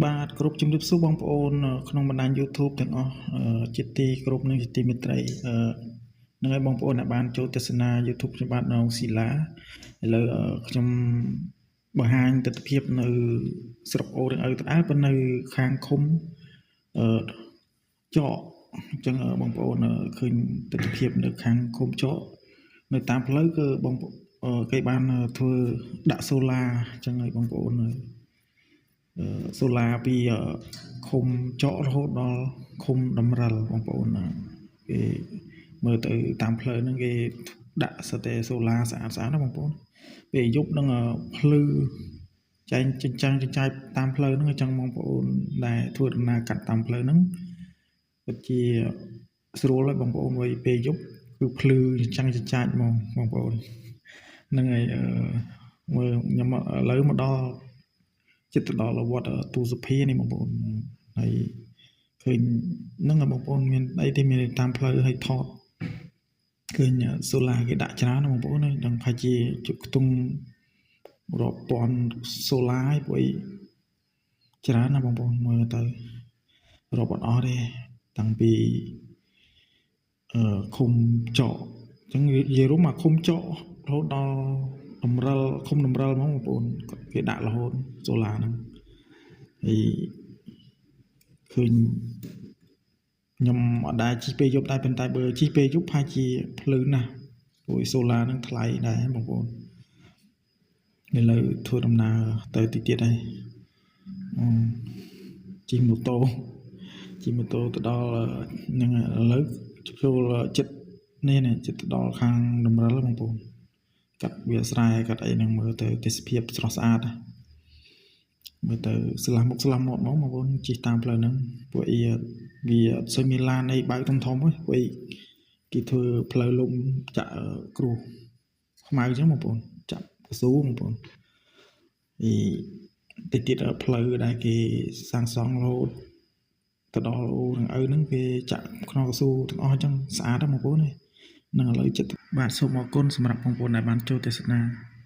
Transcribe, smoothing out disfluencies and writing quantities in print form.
បាទគ្រប់ជំរាបសួរបងប្អូនក្នុងបណ្ដាញ YouTube ទាំងអស់ជាទីគោរពនិងជាទីមេត្រីនឹងឲ្យបងប្អូនដែលបានចូលទស្សនា YouTube ខ្ញុំបាទនងស៊ីឡាឥឡូវខ្ញុំបង្ហាញទស្សនភាពនៅស្រុកអូររាំងឪដដែលប៉ុន្តែនៅខាងឃុំអឺចកអញ្ចឹងបងប្អូនឃើញទស្សនភាពនៅខាងឃុំចកនៅតាមផ្លូវគឺបងគេបានធ្វើដាក់សូឡាអញ្ចឹងឲ្យបងប្អូនសូឡាពីឃុំចករហូតដល់ឃុំដំរិលបងប្អូនគេមើលទៅតាមផ្លូវហ្នឹងគេដាក់សតេសូឡាស្អាតស្អាតណាបងប្អូនពេលយប់នឹងភ្លឺចែងចិញ្ចាំងចិញ្ចាយតាមផ្លូវហ្នឹងអញ្ចឹងបងប្អូនដែលធ្វើដំណើរកាត់តាមផ្លូវហ្នឹងពិតជាស្រួលហើយបងប្អូនវ័យពេលយប់គឺភ្លឺចិញ្ចាំងចិញ្ចាចហ្មងបងប្អូនហ្នឹងហើយមើលខ្ញុំឥឡូវមកដល់ចិត្តទៅដល់វត្តទូសុភានេះបងប្អូនហើយឃើញហ្នឹងបងប្អូនមានអីទេមានតាមផ្លូវហើយថតឃើញសូឡាគេដាក់ច្រើនណាបងប្អូនហើយដឹងថាជាជខ្ទង់រាប់ពាន់សូឡាហើយព្រោះអីច្រើនណាបងប្អូនមើលទៅរាប់អត់អស់ទេតាំងពីអឺឃុំចកអញ្ចឹងនិយាយរួមមកឃុំចករហូតដល់តម្រិលឃុំតម្រិលហ្មងបងប្អូនគេដាក់រហូតសូឡាហ្នឹងហើយឃើញខ្ញុំអត់ដែរជិះពេលយប់ដែរប៉ុន្តែបើជិះពេលយប់ប្រហែលជាភ្លឺណាស់ព្រោះសូឡាហ្នឹងថ្លៃដែរបងប្អូនឥឡូវធ្វើដំណើរទៅទីទៀតហើយជិះម៉ូតូជិះម៉ូតូទៅដល់ហ្នឹងឥឡូវចូលចិត្តនេះនេះចិត្តទៅដល់ខាងតម្រិលបងប្អូនកាត់វាស្រែកាត់អីហ្នឹងមើលទៅទេសភាពស្រស់ស្អាតមើលទៅស្លាស់មុខស្លាស់មាត់ហ្មងបងប្អូនជិះតាមផ្លូវហ្នឹងពួកអីវាអត់សូវមានឡានអីបើកធំធំទេពួកអីគេធ្វើផ្លូវលំចាក់គ្រោះខ្មៅអញ្ចឹងបងប្អូនចាក់កស៊ូបងប្អូនអីតិចទៀតផ្លូវដែលគេសាងសង់រហូតទៅដល់អូរងឪហ្នឹងគេចាក់ខ្នងកស៊ូទាំងអស់អញ្ចឹងស្អាតណាស់បងប្អូនហ្នឹងឥឡូវចិត្តបាទសូមអរគុណសម្រាប់បងប្អូនដែលបានចូលទស្សនា។